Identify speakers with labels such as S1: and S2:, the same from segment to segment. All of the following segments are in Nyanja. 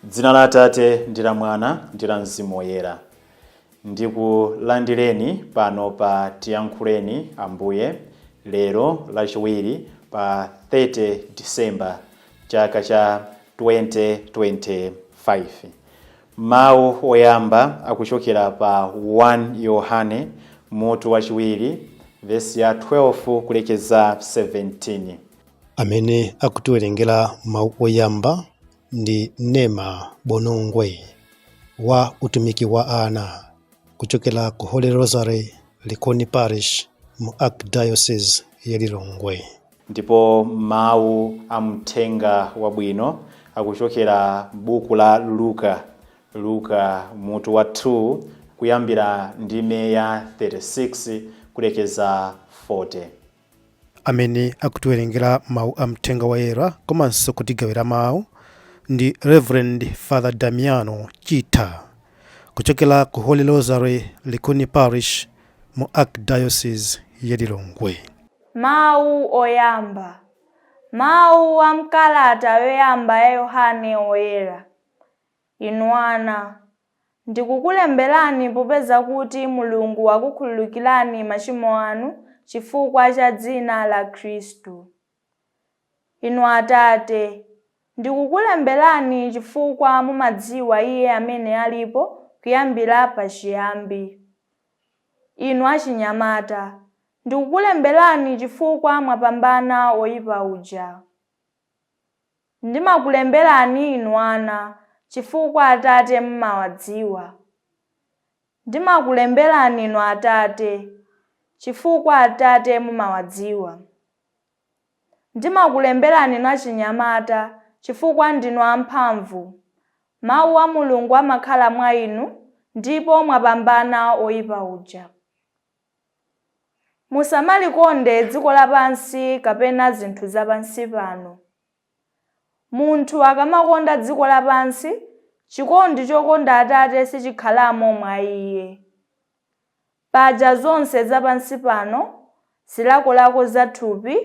S1: Dzina la Atate ndi la Mwana ndi la Mzimu Woyera. Ndikulandireni pano pa Tiyankhuleni Ambuye lero Lachiwiri pa 30 December chaka cha 2025. Mawu oyamba akuchokera pa 1 Yohane mutu wachiwiri vesi ya 12 kulekeza 17.
S2: Amene akutiwerengera mawu oyamba ndi Nema Bonongwe wa utumiki wa ana kuchokera ku Holy Rosary, Likuni Parish mu Archdiocese ya Lilongwe.
S1: Ndipo mawu a mthenga wabwino akuchokera buku la Luka, Luka mutu wa 2 kuyambira ndime ya 36 kulekeza 40.
S2: Amene akutiwerengera mawu a mthenga woyera komanso kutigawira mawu ndi Reverend Father Damiano Chitha kuchokera ku Holy Rosary, Likuni Parish mu Archdiocese ya Lilongwe.
S3: Mawu oyamba. Mawu a m'kalata yoyamba ya Yohane Woyera. Inu ana, ndikukulemberani popeza kuti Mulungu wakukhululukirani machimo anu chifukwa cha dzina la Khristu. Inu atate, ndikukulemberani chifukwa mumadziwa Iye amene alipo kuyambira pachiyambi. Inu achinyamata, ndikukulemberani chifukwa mwapambana woyipa uja. Ndimakulemberani inu ana, chifukwa Atate mumawadziwa. Ndimakulemberani inu atate, chifukwa Atate mumawadziwa. Ndimakulemberani inu achinyamata, chifukwa ndinu amphamvu. Mawu a Mulungu amakhala mwa inu, ndipo mwapambana oyipa uja. Musamalikonde dziko lapansi kapena zinthu zapansi pano. Munthu akamakonda dziko lapansi, chikondi chokonda Atate sichikhalamo mwa iye. Paja zonse zapansi pano, zilakolako za thupi,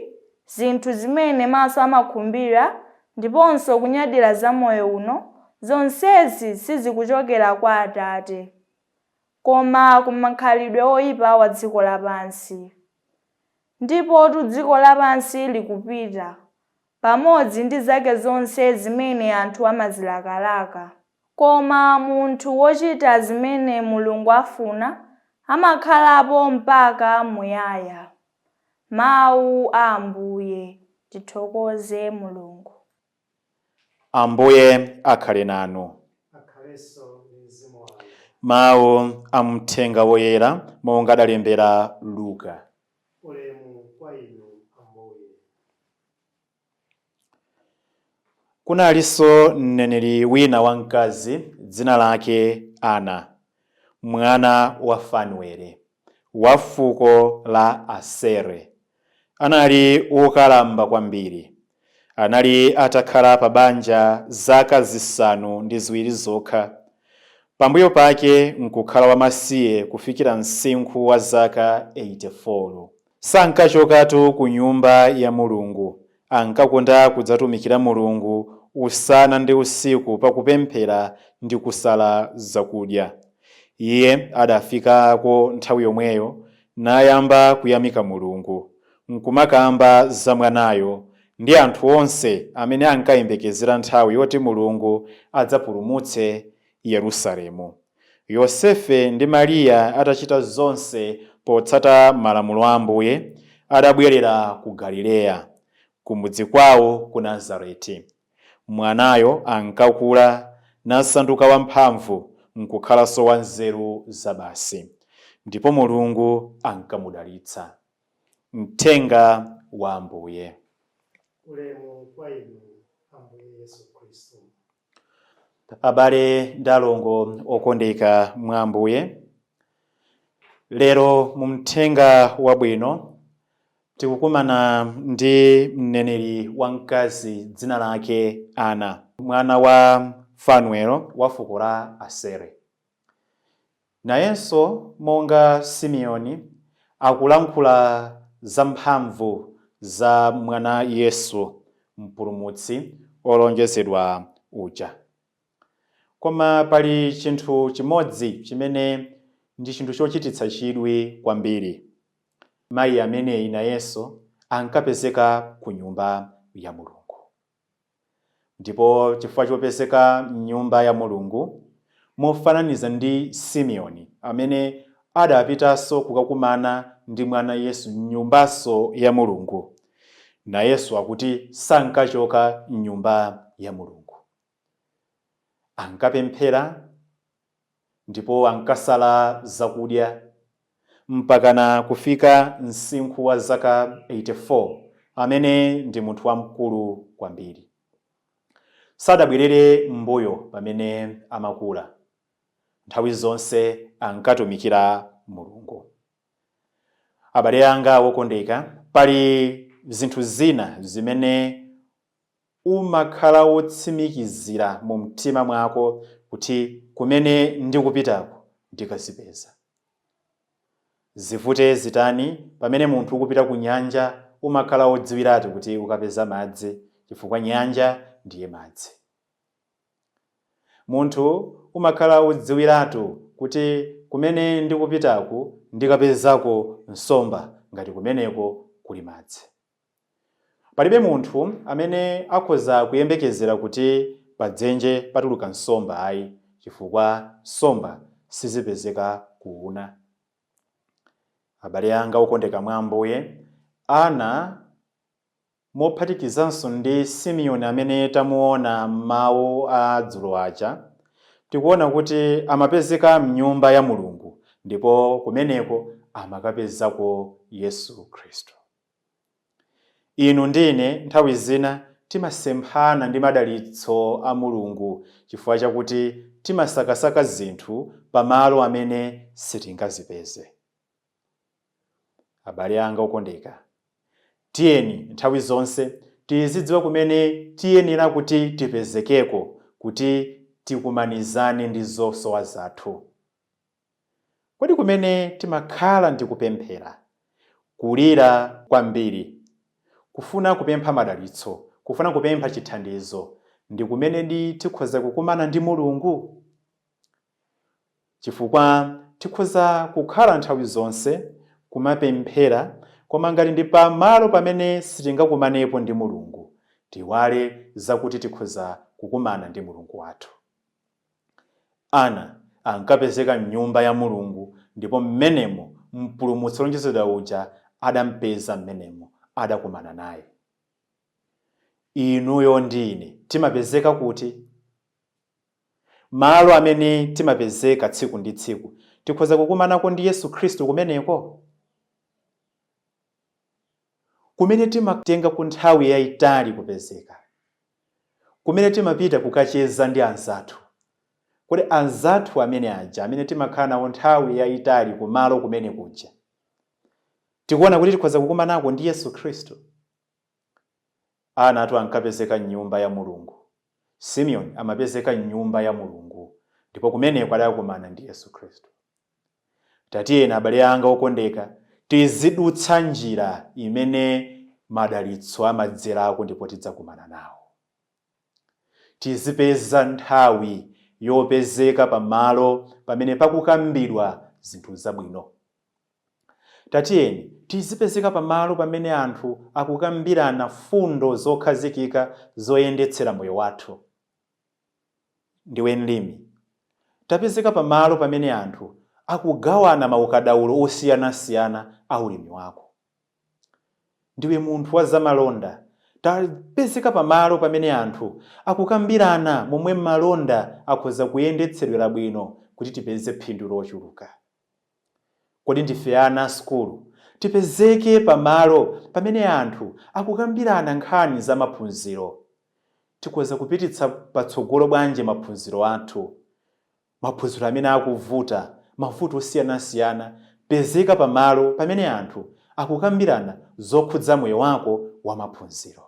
S3: zinthu zimene maso amakhumbira, ndiponso kunyadira za moyo uno, zonsezi sizikuchokera kwa Atate, koma ku makhalidwe oyipa wa dziko lapansi. Ndipotu dziko lapansi likupita, pamodzi ndi zake zonse zimene anthu amazilakalaka. Koma munthu wochita zimene Mulungu afuna amakhalapo mpaka muyaya. Mawu a Ambuye. Tithokoze Mulungu.
S1: Ambuye akhale nanu.
S2: Akhalenso ndi mzimu wanu.
S1: Mawu a mthenga woyera monga adalembera Luka.
S2: Ulemu kwa inu, Ambuye.
S1: Kunalinso mneneri wina wamkazi dzina lake Ana, mwana wa Fanuele, wa fuko la Asere. Anali wokalamba kwambiri. Anali atakhala pa banja zaka 7 zokha. Pambuyo pake nkukhala wamasiye kufikira msinkhu wa zaka 84. Sankachokatu ku nyumba ya Mulungu, ankakonda kudzatumikira Mulungu usana ndi usiku pakupemphera ndi kusala zakudya. Iye adafikako nthawi yomweyo nayamba kuyamika Mulungu, nkumakamba za mwanayo ndi anthu onse amene ankayembekezera nthawi yoti Mulungu adzapulumutse Yerusalemu. Yosefe ndi Mariya atachita zonse potsata malamulo a Ambuye, adabwerera ku Galileya, kumudzi kwawo ku Nazareti. Mwanayo ankakula nasanduka wamphamvu nkukhalanso wanzeru zabasi, ndipo Mulungu ankamudalitsa. Mthenga wa Ambuye.
S2: Ulemu kwa inu, Ambuye Yesu Khristu.
S1: Abale ndi alongo okondeka mwa Ambuye, lero mu mthenga wabwino tikukumana ndi mneneri wamkazi dzina lake Ana, mwana wa Fanuelo wa fuko la Asere. Nayenso monga Simeoni akulankhula za mphamvu za mwana Yesu, mpulumutsi olonjezedwa uja. Koma pali chinthu chimodzi chimene ndi chinthu chochititsa chidwi kwambiri. Mayi ameneyi nayenso ankapezeka ku nyumba ya Mulungu, ndipo chifukwa chopezeka mnyumba ya Mulungu, mofananiza ndi Simeoni amene adapitanso kukakumana ndi mwana Yesu mnyumbanso ya Mulungu, nayenso akuti sankachoka mnyumba ya Mulungu, ankapemphera ndipo ankasala zakudya mpakana kufika msinkhu wa zaka 84, amene ndi munthu wamkulu kwambiri. Sadabwerere m'mbuyo pamene amakula, nthawi zonse ankatumikira Mulungu. Abale anga wokondeka, pali zinthu zina zimene umakhala wotsimikizira mu mtima mwako kuti kumene ndikupitako ndikazipeza. Zivute zitani, pamene munthu ukupita ku nyanja umakhala wodziwiratu kuti ukapeza madzi, chifukwa nyanja ndiye madzi. Munthu umakhala wodziwiratu kuti kumene ndikupitaku ndikapezako nsomba, ngati kumeneko kuli madzi. Palibe munthu amene akhoza kuyembekezera kuti padzenje patuluka nsomba ayi, chifukwa nsomba sizipezeka kuuna. Abale anga okondeka mwa Ambuye, Ana mophatikizanso ndi Simeoni amene tamuona m'mawu a dzulo aja, tikuona kuti amapezeka mnyumba ya Mulungu, ndipo kumeneko amakapezako Yesu Khristu. Inu ndine nthawi zina timasemphana ndi madalitso a Mulungu chifukwa chakuti timasakasaka zinthu pamalo amene sitingazipeze. Abale anga okondeka, tiyeni nthawi zonse tizidziwa kumene tiyenera kuti tipezekeko kuti tikumanizane ndi zosowa zathu. Kodi kumene timakhala ndi kupemphera, kulira kwambiri, kufuna kupempha madalitso, kufuna kupempha chithandizo, ndi kumene di tikhoza kukumana ndi Mulungu? Chifukwa tikhoza kukhala nthawi zonse kumapemphera, koma ngati ndi pamalo pamene sitingakumanepo ndi Mulungu, tiwale zakuti tikhoza kukumana ndi Mulungu wathu. Ana ankapezeka mnyumba ya Mulungu, ndipo mmenemo mpulumutsi wolonjezedwa uja adampeza mmenemo, adakumana naye. Inuyo ndi ine timapezeka kuti? Malo amene timapezeka tsiku ndi tsiku, tikhoza kukumanako ndi Yesu Khristu kumeneko? Kumene timatenga ku nthawi yayitali kupezeka, kumene timapita kukacheza ndi anzathu, kodi anzathu amene aja amene timakhala nawo nthawi yayitali kumalo kumene kuja, tikuona kuti tikhoza kukumanako ndi Yesu Khristu? Ana atu ankapezeka mnyumba ya Mulungu. Simeoni amapezeka mnyumba ya Mulungu, ndipo kumeneko adakumana ndi Yesu Khristu. Tatiyeni abale anga okondeka, tizidutsa njira imene madalitso amadzerako ndipo tidzakumana nawo. Tizipeza nthawi yopezeka pamalo pamene pakukambidwa zinthu zabwino. Tatiyeni tizipezeka pamalo pamene anthu akukambirana fundo zokhazikika zoyendetsera moyo wathu. Ndiwe mlimi, tapezeka pamalo pamene anthu akugawana maukadaulo osiyanasiyana a ulimi wako. Ndiwe munthu wa zamalonda, tapezeka pamalo pamene anthu akukambirana momwe malonda akhoza kuyendetsedwera bwino kuti tipeze phindu lochuluka. Kodi ndife ana a sukulu? Tipezeke pamalo pamene anthu akukambirana nkhani za maphunziro. Tikhoza kupititsa patsogolo bwanji maphunziro athu, maphunziro amene akuvuta, mavuto osiyanasiyana? Pezeka pamalo pamene anthu akukambirana zokhudza moyo wako wa maphunziro.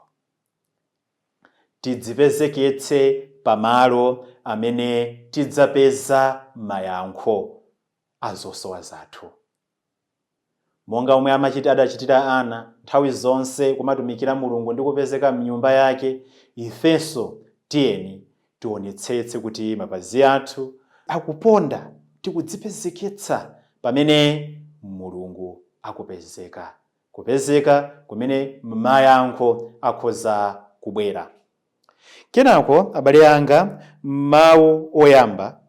S1: Tidzipezeketse pamalo amene tidzapeza mayankho a zosowa zathu, monga omwe amachita adachitira Ana, nthawi zonse kumatumikira Mulungu ndi kupezeka mnyumba yake. Ifenso tiyeni Tionetsetse kuti mapazi athu akuponda, tikudzipezeketsa pamene Mulungu akupezeka, kupezeka kumene mayankho akhoza kubwera. Kenako, abale anga, mawu oyamba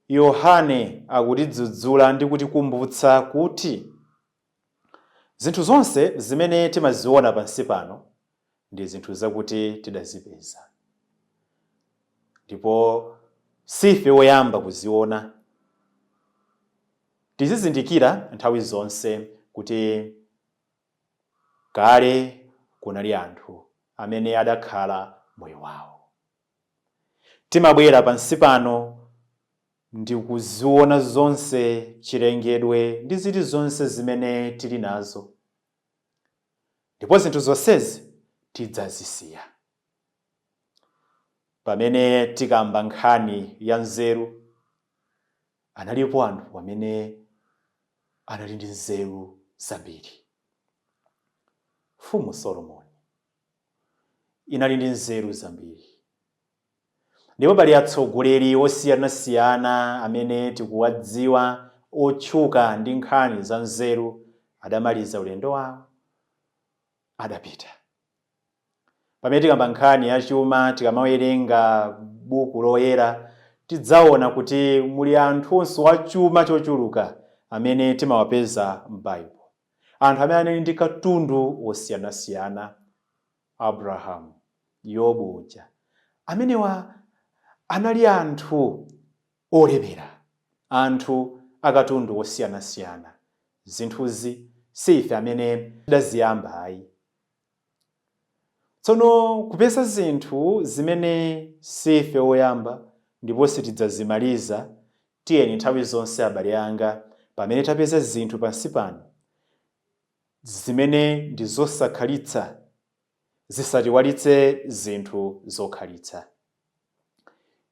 S1: Yohane akutidzudzula ndi kutikumbutsa kuti zinthu zonse zimene timaziona pansi pano ndi zinthu zakuti tidazipeza, ndipo sife woyamba kuziona. Tizizindikira nthawi zonse kuti kale kunali anthu amene adakhala moyo wawo. Timabwera pansi pano ndi kuziona zonse, chilengedwe ndi zili zonse zimene tili nazo, ndipo zinthu zonsezi tidzazisiya. Pamene tikamba nkhani ya nzeru, analipo anthu amene anali ndi nzeru zambiri. Mfumu Solomoni inali ndi nzeru zambiri, ndipo pali atsogoleri osiyanasiyana amene tikuwadziwa otchuka ndi nkhani za nzeru, adamaliza ulendo wawo, adapita. Pamene tikamba nkhani ya chuma, tikamawerenga buku loyera, tidzaona kuti muli anthunso achuma chochuluka amene timawapeza m'Baibulo, anthu amene anali ndi katundu osiyanasiyana, Abrahamu, Yobu uja. Amenewa anali anthu olemera, anthu akatundu osiyanasiyana. Zinthuzi si ife amene tidaziyamba ayi. Tsono kupeza zinthu zimene si ife oyamba ndipo sitidzazimaliza, tiyeni nthawi zonse, abale anga, pamene tapeza zinthu pansi pano zimene ndi zosakhalitsa, zisatiwalitse zinthu zokhalitsa.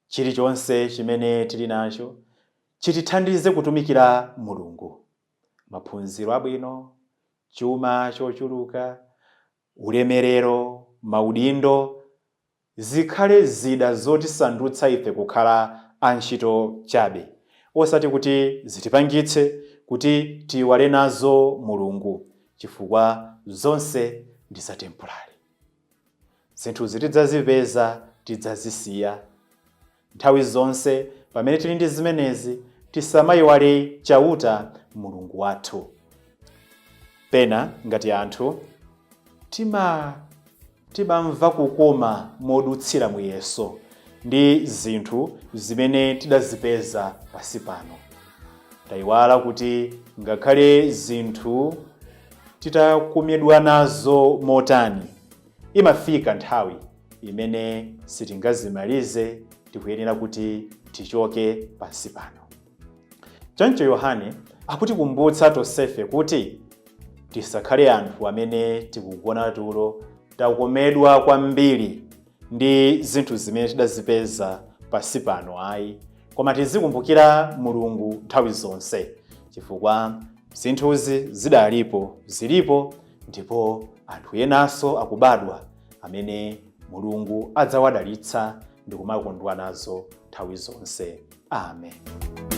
S1: Chilichonse chimene tili nacho chitithandize kutumikira Mulungu. Maphunziro abwino, chuma chochuluka, ulemerero, maudindo, zikhale zida zotisandutsa ife kukhala antchito chabe, osati kuti zitipangitse kuti tiyiwale nazo Mulungu, chifukwa zonse ndi za temporary. Zinthu tidzazipeza, tidzazisiya. Nthawi zonse pamene tili ndi zimenezi, tisamayiwale Chauta Mulungu wathu. Pena ngati anthu timamva kukoma modutsira muyeso ndi zinthu zimene tidazipeza pasi pano, tayiwala kuti ngakhale zinthu titakumidwa nazo motani, imafika nthawi imene sitingazimalize, tikuyenera kuti tichoke pansi pano. Choncho Yohane akutikumbutsa tonsefe kuti tisakhale anthu amene tikugona tulo, takomedwa kwambiri ndi zinthu zimene tidazipeza pansi pano ayi, koma tizikumbukira Mulungu nthawi zonse, chifukwa zinthuzi zidalipo, zilipo, ndipo anthu enanso akubadwa amene Mulungu adzawadalitsa ndi kumakondwa nazo nthawi zonse. Amen.